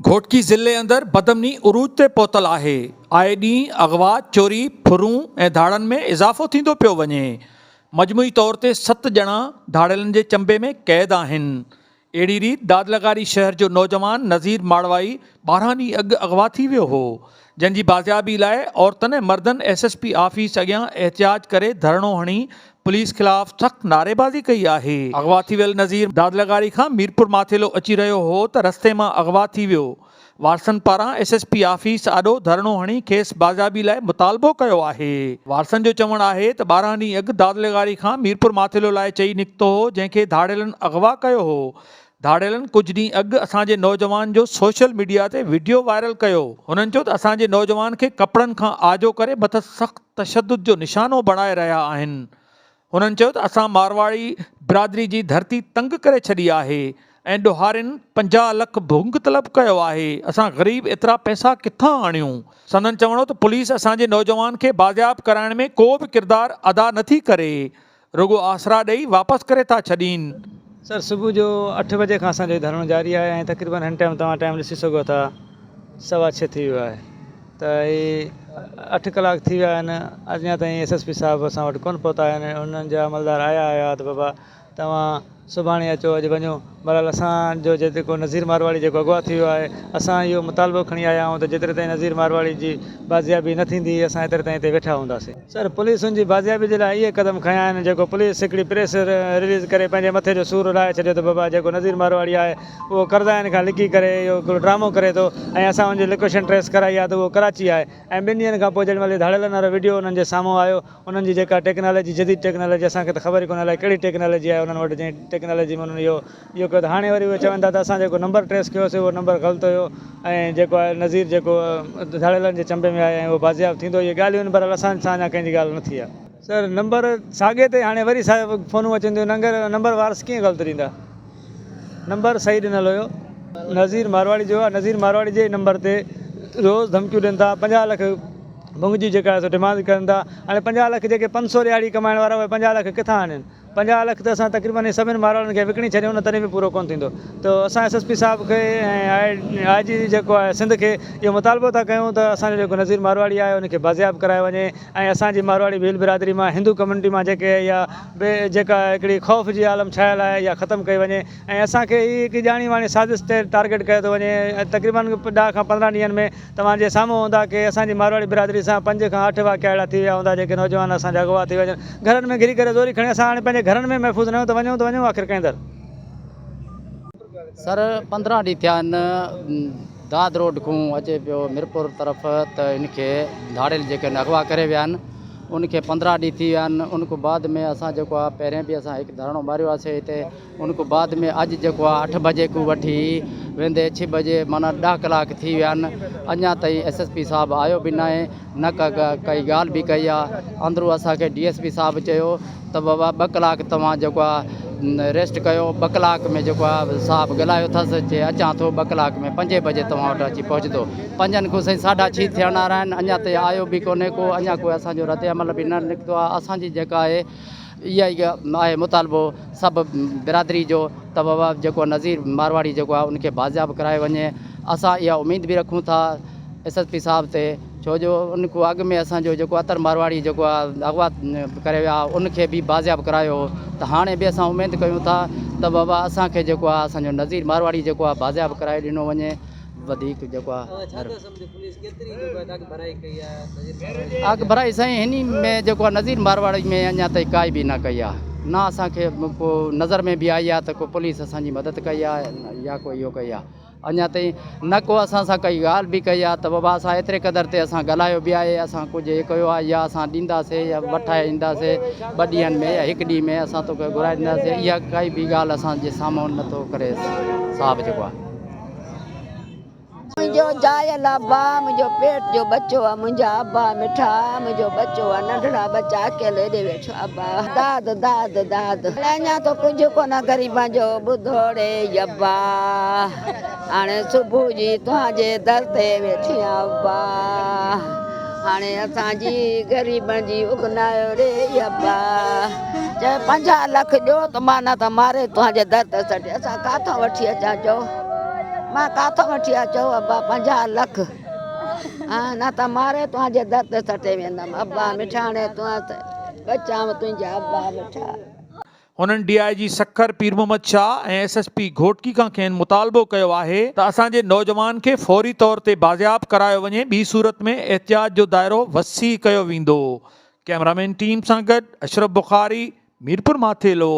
گهوٽڪي ضلعي اندر بدامني عروج تي پهتل آهي، آئي ڏينهن اغوا، چوري، ڦرون ۽ ڌاڙن ۾ اضافو ٿيندو پيو وڃي، مجموعي طور تي ست ڄڻا ڌاڙيلن جي چنبي ۾ قيد آهن. اهڙي ريت دادلغاري شهر جو نوجوان نذير ماڙوائي 12 ڏينهن اڳ اغوا ٿي ويو هو، جنهن جي بازيابي لاء عورتن ۽ مردن ايس ايس پي آفيس اڳيان احتجاج ڪري ڌرڻو هڻي پوليس خلاف سخت نعريبازي ڪئي آهي. اغوا ٿي ويل نذير دادلغاري کان ميرپور ماٿيلو اچي رهيو هو ته رستي مان اغوا ٿي ويو. وارثن پاران ايس ايس پي آفيس آڏو ڌرڻو هڻي کيس بازيابي لاء مطالبو ڪيو آهي. وارثن جو چوڻ آهي ته 12 ڏينهن اڳ دادلغاري کان ميرپور ماٿيلو لاء چئي نڪتو هو جنهن کي ڌاڙيلن اغوا ڪيو هو. ڌاڙيلن ڪجهه ڏينهن اڳ اسان جي نوجوان جو سوشل ميڊيا تي وڊيو وائرل ڪيو. هنن چيو ته اسان جي نوجوان کي ڪپڙن کان آجو ڪري مٿس سخت تشدد جو نشانو بڻائي رهيا آهن. هنن چيو ته اسان مارواڙي برادري جي ڌرتي تنگ ڪري ڇڏي آهي ۽ ڏوهارين 50 لک ڀونگ طلب ڪيو آهي، اسان غريب ايترا پئسا ڪٿان آڻيون؟ سندن چوڻ هو ته پوليس اسان جي نوجوان کي بازياب ڪرائڻ ۾ ڪو به ڪردار ادا نٿي ڪري. رڳو آسرا ڏئي واپس ڪري ٿا ڇڏين. سر صبح جو اٺ بجي کان اسان جو ڌرڻو جاري آهي ۽ تقريبن هن ٽائيم توهان ٽائيم ڏسي سگهو ٿا سوا ڇهه ٿي ويو آهي ته هي اٺ ڪلاڪ ٿي ويا آهن اڃا تائين ايس ايس پي صاحب اسان وٽ ڪونه پهتا آهن انهن جا عملدار آيا هيا ته بابا توهان سڀاڻي اچو اڄ وڃو بهرحال اسان جو جيڪو نذير مارواڙي جيڪو اغوا ٿي ويو آهي اسان اهو مطالبو کڻي آيا آهيون ته جيتري تائين نذير مارواڙي جي بازيابي نه ٿيندي اسان ايتري تائين هتي ويٺا هونداسين. سر پوليس ان جي بازيابي جي لاء اهي قدم کنيا آهن جيڪو پوليس هڪڙي پريس رليز ڪري پنهنجي مٿي جو سور لاهي ڇڏيو ته بابا جيڪو نذير مارواڙي آهي اهو قرضائين کان لڪي ڪري اهو هڪڙو ڊرامو ڪري ٿو ۽ اسان ان جي لوڪيشن ٽريس ڪرائي آهي ته اهو ڪراچي آهي ۽ ٻن ڏينهن کان پوء جيڏي مهل ڌاڙيلن وارو وڊيو انهن جي سامهون آيو انهن جي جيڪا ٽيڪنالاجي جديد ٽيڪنالاجي اسان کي ته خبر ئي ڪونهي الائي ڪهڙي ٽيڪنالاجي آهي انهن وٽ جنهن ٽيڪنالاجي ۾ انهن اهو اهو ڪيو ته هاڻي وري اهي چون ٿا ته اسان جيڪو نمبر ٽريس ڪيوسي اهو نمبر غلط هيو ۽ جيڪو آهي نذير جيڪو ڌاڙيلن جي چنبي ۾ آهي ۽ اهو بازياب ٿيندو اهي ڳالهيون آهن بهرحال اسان سان اڃا ڪنهن جي ڳالهه نه ٿي آهي. سر نمبر ساڳي تي هاڻي وري فونون اچن ٿيون ننگر نمبر وارث ڪيئن غلط ڏيندا نمبر صحيح ڏنل هيو نذير مارواڙي جو آهي نذير مارواڙي جي نمبر تي روز ڌمڪيون ڏين ٿا 50 لک ڀنگ جي جيڪا آهي سو ڊمانڊ ڪرن ٿا هاڻي 50 لک جيڪي 500 ڏهاڙي ڪمائڻ وارا اهي 50 لک ڪٿان آڻين 50 لک ته اسان تقريبن هي سڀني مارواڙين کي وڪڻي ڇڏيون نه تڏهن به پورو ڪونه ٿيندو ته اسان ايس ايس پي صاحب کي ۽ آء جي جيڪو آهي سنڌ کي اهو مطالبو ٿا ڪيون ته اسان جو جيڪو نذير مارواڙي آهي ان کي بازياب ڪرايو وڃي ۽ اسان جي مارواڙي ڀيل برادري مان هندو ڪميونٽي مان جيڪي اها به جيڪا هڪڙي خوف جي عالم ڇانيل آهي اها ختم ڪئي وڃي ۽ اسان کي هي هڪ ڄاڻي واڻي سازش تي ٽارگيٽ ڪيو ٿو وڃي تقريبن 10 کان 15 ڏينهن ۾ توهان جي سامهون هوندا ڪي اسان جي مارواڙي برادري سان پنج کان اٺ واقعا اهڙا ٿي ويا هوندا جيڪي نوجوان اسان جا اغوا ٿي وڃن گهرن ۾ گهري ڪري زوري کڻي اسان هاڻي پنهنجي گهرن ۾ محفوظ نه آهيون ته وڃون ته وڃون آخر ڪنهن در. سر 15 ڏينهن ٿيا آهن داد روڊ کان اچي پيو ميرپور طرف ته ان کي ڌاڙيل جيڪي آهن اغوا ڪري ويا آهن ان کي 15 ڏينهن ٿي ويا آهن ان کان بعد ۾ اسان جيڪو آهي پهرين به اسان هڪ ڌرڻو ماريو آسي هتي ان کان بعد ۾ اڄ جيڪو آ اٺ بجي کان وٺي ويندي ڇهه بجي معنيٰ ڏهه ڪلاڪ ٿي ويا آهن اڃا تائين ايس ايس پي صاحب آيو به ناهي نه ڪا ڪائي ڳالهه به ڪئي آ اندرو اسان کي ڊي ايس پي صاحب چيو ته بابا ٻه ڪلاڪ توهان جيڪو آ ريسٽ ڪيو ٻه ڪلاڪ ۾ جيڪو آ صاحب ڳالهايو اٿس چي اچان ٿو ٻه ڪلاڪ ۾ پنجين بجي توهان وٽ اچي پهچندو پنجن کان سائين ساڍا ڇهه ٿيڻ وارا آهن اڃا تائين آيو به ڪونهي ڪو اڃا ڪو اسان جو رد عمل به نه نڪتو آ اسان جي جيڪا آهي اها ئي آهي مطالبو سڀ برادري جو ته بابا جيڪو نذير مارواڙي جيڪو آهي ان کي بازياب ڪرايو وڃي اسان اها اميد به رکون ٿا ايس ايس پي صاحب تي ڇو جو ان کان اڳ ۾ اسان جو جيڪو عطر مارواڙي جيڪو آهي اغوا ڪري ويا ان کي به بازياب ڪرايو هو ته هاڻي به اسان اميد ڪيون ٿا ته بابا اسان کي جيڪو آهي اسان جو نذير مارواڙي جيڪو آهي بازياب ڪرائي ڏنو وڃي وڌيڪ جيڪو آ. اڳڀرائي سائين هني ۾ جيڪو آ نذير مارواڙي ۾ اڃا تائين ڪائي به نه ڪئي آ نه اسان کي ڪو نظر ۾ به آئي آ ته ڪو پوليس اسان جي مدد ڪئي آ يا ڪو اهو ڪئي آ اڃا تائين نه ڪو اسان سان ڪائي ڳالهه به ڪئي آ ته بابا اسان ايتري قدر تي اسان ڳالهايو به آهي اسان ڪجهه هي ڪيو آ يا اسان ڏينداسي يا وٺائي اينداسي ٻه ڏينهن ۾ يا هڪ ڏينهن ۾ اسان توکي گهرائي ڏينداسي اها ڪائي به ڳالهه اسان جي سامهون نٿو ڪري صاحب جيڪو آ. منهنجو جايل ابا منهنجو پيٽ جو ٻچو آ منهنجا ابا مٺا منهنجو ٻچو آ ننڍڙا ٻچا اڪيلو هيڏي ويٺو ابا داد داد داد اڃا تو ڪجهه ڪونه غريبان جو ٻڌو ڙي ابا هاڻي صبح جي توهان جي در تي ويٺي آ ابا هاڻي اسان جي غريبن جي اگنايو ڙي ابا چئي 50 لک ڏيو ته مان نه ته ماري توهان جي در تي سٽي اسان ڪاٿان وٺي اچان چئو. مان ڪاٿو وٺي اچو ابا 50 لک ها نه ته ماري توهان جي در تي سٽي ويندم ابا مٺاڻي تون ٻچا تنهنجا ابا مٺا. هنن D I G Sukkur Pir Muhammad Shah ۽ S S P Ghotki کان کين مطالبو ڪيو آهي ته اسان جي نوجوان کي فوري طور تي بازياب ڪرايو وڃي ٻي صورت ۾ احتجاج جو دائرو وسيع ڪيو ويندو. ڪئميرامين ٽيم سان گڏ اشرف بخاري ميرپور ماٿيلو.